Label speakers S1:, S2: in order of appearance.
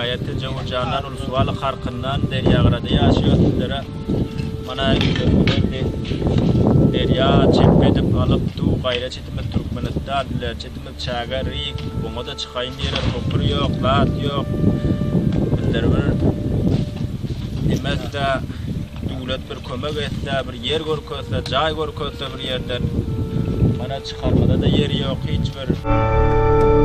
S1: Welaýat Jowuzjandan Ulsuwaly Karkyndan Derýagyrada ýaşaýar sizlere mana geldi. Derýa çep edip alyp du gaýra çetimiz Türkmenistan ileri çetimiz çäge rik oňa-da çykaýyn diýere topur ýok zat ýok bizler bir emesde döwlet bir kömek etse bir ýer görkezse jaý görkezse bir ýerden mana çykarmada-da ýer ýok hiç bir.